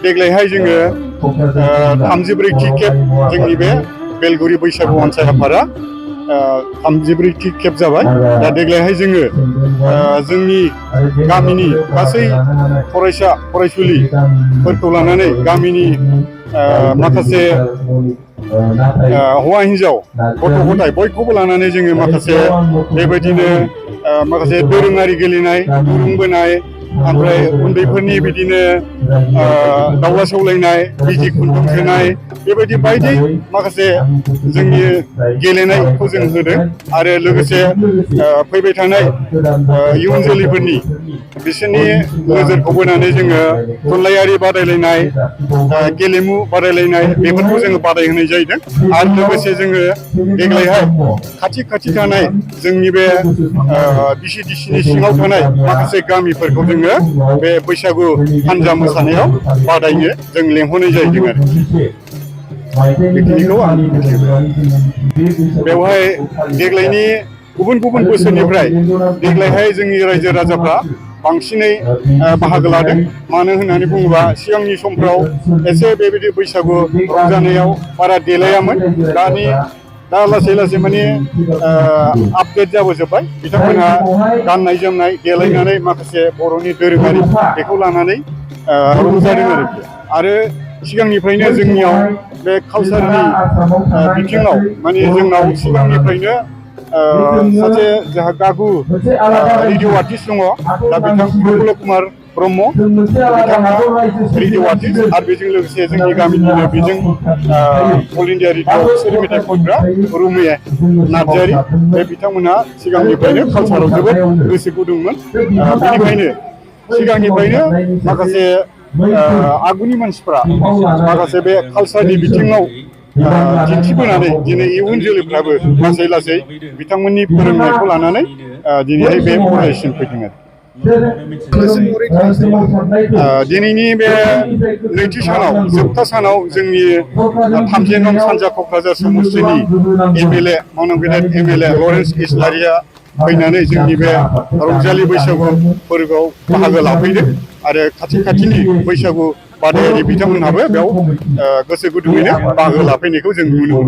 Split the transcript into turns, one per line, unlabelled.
देग्लायहाय जोङो 34थि खेब जोंनि बे बेलगुरि बैसागु अनसाय आफादा 34थि खेब जाबाय। दा देग्लायहाय जोङो जोंनि गामिनि गासै फरायसा फरायसुलिफोरखौ लानानै गामिनि माखासे हौवा हिन्जाव गथ' गथाय बयखौबो लानानै जोङो माखासे बेबायदिनो माखासे दोरोङारि गेलेनाय दुरुं बोनाय ओमफ्राय उन्दैफोरनि बिदिनो दाउला सौलायनाय बिजि खुन्दुं सोनाय बेबायदि बायदि माखासे जोंनि गेलेनायखौ जों होदों आरो लोगोसे फैबाय थानाय इयुन जोलैफोरनि बिसोरनि नोजोरखौ बोनानै जोङो थुनलाइयारि बादायलायनाय गेलेमु बादायलायनाय बेफोरखौ जोङो बादायहोनाय जादों आरो लोगोसे जोङो देग्लायहाय खाथि थानाय जोंनि बे बिसिडिसिनि सिङाव थानाय माखासे गामिफोरखौ जोङो बे बैसागु हान्जा मोसानायाव बादायनो जों लेंहरनाय जादों आरो बेखिनिखौ आं मिथियो। बेवहाय देग्लायनि गुबुन बोसोरनिफ्राय देग्लायहाय जोंनि रायजो राजाफ्रा बांसिनै बाहागो लादों। मानो होननानै बुङोबा सिगांनि समफ्राव एसे बेबायदि बैसागु रंजानायाव बारा देलायामोन। दा लासै माने आपडेट जाबोजोब्बाय। बिथांमोनहा गाननाय जोमनाय देलायनानै माखासे बर'नि दोरोङारि बेखौ लानानै रंजादों आरो सिगांनिफ्रायनो जोंनियाव बे कालसारनि बिथिङाव माने जोंनाव सिगांनिफ्रायनो सासे जोंहा गागु रेडिअ आर्टिस्ट दङ। दा बिथां प्रफुल्ल कुमार ब्रह्म बिथाङा रेडिअ आर्टिस्ट आरो बेजों लोगोसे जोंनि गामिनिनो बेजों अल इन्डिया रेडिअ बिसोर मेथाइ खनग्रा रुमे नार्जारि बे बिथांमोनहा सिगांनिफ्रायनो कालसाराव जोबोद गोसो गुदुंमोन। बेनिखायनो सिगांनिफ्रायनो माखासे आगुनि मानसिफ्रा माखासे बे कालसारनि बिथिङाव दिन्थिबोनानै दिनै इयुन जोलैफ्राबो लासै बिथांमोननि फोरोंनायखौ लानानै दिनैहाय बे फरायसिम फैदों आरो दिनैनि बे नैथि सानाव जोबथा सानाव जोंनि 3 नं सानजा क'क्राझार समस्तिनि MLA मावनांगोदान MLA लरेन्स इस्लारिया फैनानै जोंनि बे रंजालि बैसागु फोरबोआव बाहागो लाफैदों आरो खाथिनि बैसागु बादायारि बिथांमोनहाबो बेयाव गोसो गुदुङैनो बाहागो लाफैनायखौ जों नुनो मोनदों।